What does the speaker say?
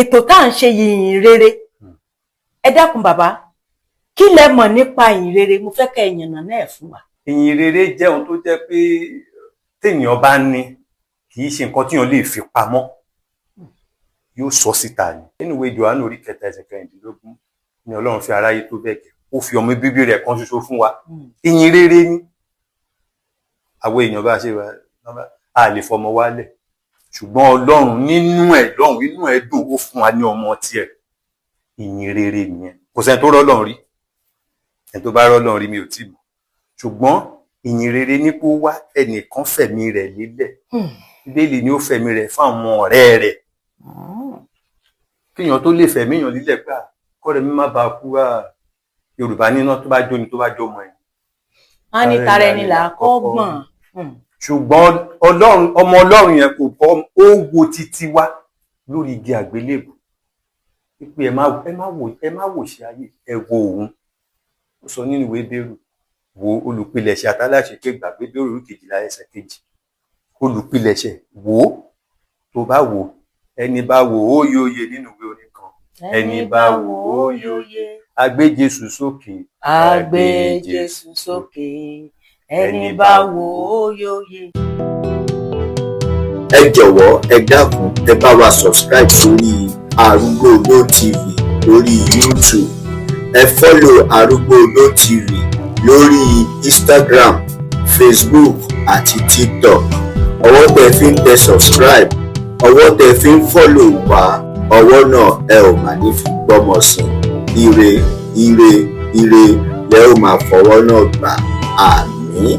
Ètò tá à ń ṣe yìí, ìyìn rere. Ẹ dákun bàbá, kí lẹ mọ̀ nípa ìyìn rere? Mo fẹ́ kẹ́ ẹ yànnà náà fún wa. Ìyìn rere jẹ́ ohun tó jẹ́ pé téèyàn bá ní, kì í ṣe nǹkan téèyàn lè fi pamọ́, yóò sọ síta ni. Nínú ìwé Jòhánù orí 3 ẹsẹ̀ 16 ni Ọlọ́run fi aráyé tó bẹ́ẹ̀ gẹ́, ó fi ọmọ bíbí rẹ̀ kan ṣoṣo fún wa. Ìyìn rere ni. Àwọn èèyàn bá ṣe wà, a lè fọmọ wálẹ̀, ṣùgbọ́n Ọlọ́run nínú ẹ̀ lọ́hùn, inú ẹ̀ dùn, ó fún wa ní ọmọ tiẹ̀. Ìyìn rere nìyẹn. Kò sẹ́ni tó rọ́lọ́run rí. Ẹni tó bá rọ́lọ́run rí, mi ò tí mọ̀. Ṣùgbọ́n ìyìn rere ní kó wá, ẹnìkan fẹ̀mí rẹ̀ lélẹ̀. Bíbélì ni ó fẹ̀mí rẹ̀ fún àwọn ọ̀rẹ́ rẹ̀. Kéèyàn tó lè fẹ̀mí èèyàn lílẹ̀ pé kọ́rẹ́ mi má bàa kú wá. Yorùbá níná tó bá jóni, tó bá jọmọ ẹ̀. Wọ́n á ní tara ẹni là á kọ́ gbọ̀n. Ṣùgbọ́n Ọlọ́run, ọmọ Ọlọ́run yẹn kò kọ́, ó wo títí wá lórí igi àgbélébù pípé ẹ má wò ṣe ayé, ẹ wo òun. Ó sọ nínú ìwé Hébérù, wo olùpilẹ̀ṣẹ̀ àtàláṣe pé gbàgbé. Hébérù orí 12 ẹsẹ̀ 2, olùpilẹ̀ṣẹ̀, wò ó. Tó bá wò, ẹni bá wò ó yóye. Nínú ìwé orin kan, ẹni bá wò ó yóye. A gbé Jésù sókè. A gbé Jésù sókè, ẹni bá wò ó yóye. Ẹ jọ̀wọ́, ẹ dákun, ẹ bá wa subscribe sórí Arúgbó TV lórí YouTube. Ẹ follow Arúgbó TV lórí Instagram, Facebook àti TikTok. Ọwọ́ tẹ fi ń tẹ subscribe, ọwọ́ tẹ fi ń follow wa, ọwọ́ náà ẹ ò mà ní fi gbọ́mọ sí. Ire, ire, ire lẹ ó máa fọwọ́ náà gbà. Àmín.